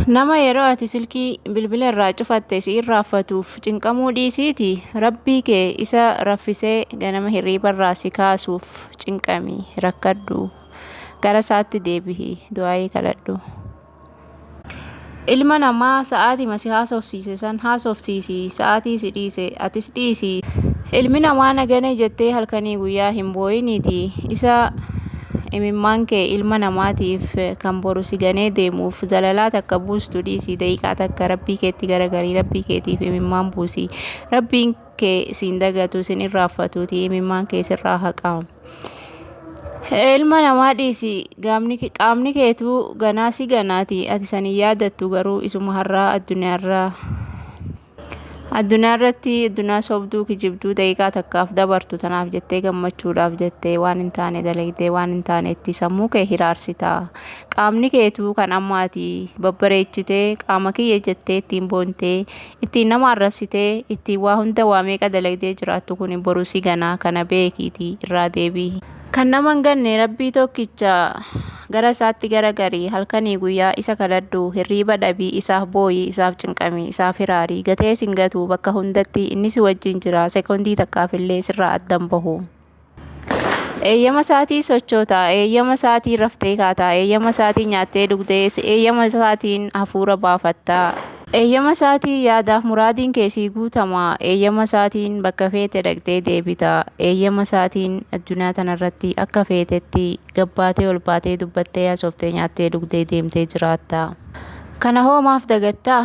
Nama yeroo ati silkii, bilbila irraa cufatte si irraanfatuuf cinqamuu dhiisiiti Rabbii kee isa raffisee ganama hirriiba irraa si kaasuuf cinqami, rakkadhu. Gara isaatti deebihi, du'aa'ii kadhadhu. Ilma namaa sa'aatima si haasofsiise san haasofsiisi, sa'aatii si dhiise atis dhiisi. Ilmi namaa na gane jettee halkanii guyyaa hin booyiniiti isa imimmaan kee ilma namaatiif kan boru si ganee deemuuf zalalaa takka buustu dhiisi daqiiqaa takka rabbii keetti garagarii rabbii keetiif imimmaan buusi rabbiin kee siin dagatu sin irraanfatuuti imimmaan kee sirraa haqa. Ilma namaa dhiisi qaamni keetuu ganaa si ganaati ati san hin yaadattu garuu isuma har'aa addunyaarraa Addunyaa irratti addunyaa sobduu kijibduu daqiiqaa takkaaf dabartu tanaaf jettee gammachuudhaaf jettee waan hin taane dalagdee waan hin taanetti sammuu kee hiraarsita. Qaamni keetuu kan amma ati babbareechitee qaama kiyya jettee ittiin boontee ittiin nama arrabsitee ittiin waa hunda waa meeqa dalagdee jiraattu kun boru si ganaa kana beekiitii irraa deebi'i. Kan nama hin ganne Rabbii tokkicha gara isaatti garagari halkanii guyyaa isa kadhadhu hirriiba dhabii isaaf booyi isaaf cinqami isaaf hiraari gatee sin gatu bakka hundatti inni si wajjin jira sekondii takkaaf illee sirraa adda hin bahu. Eeyyama isaatii sochoota, eeyyama isaatiin raftee kaata, eeyyama isaatiin nyaattee dhugdee, eeyyama isaatiin hafuura baafatta. Eeyyama isaatiin yaadaaf muraadiin kee sii guutama. Eeyyama isaatiin bakka feete dhaqxee deebita. Eeyyama isaatiin addunyaa tanarratti akka feetetti gabbaatee ol baatee dubbattee haasooftee nyaattee dhugdee deemtee jiraatta. Kana hoo maaf dagatta?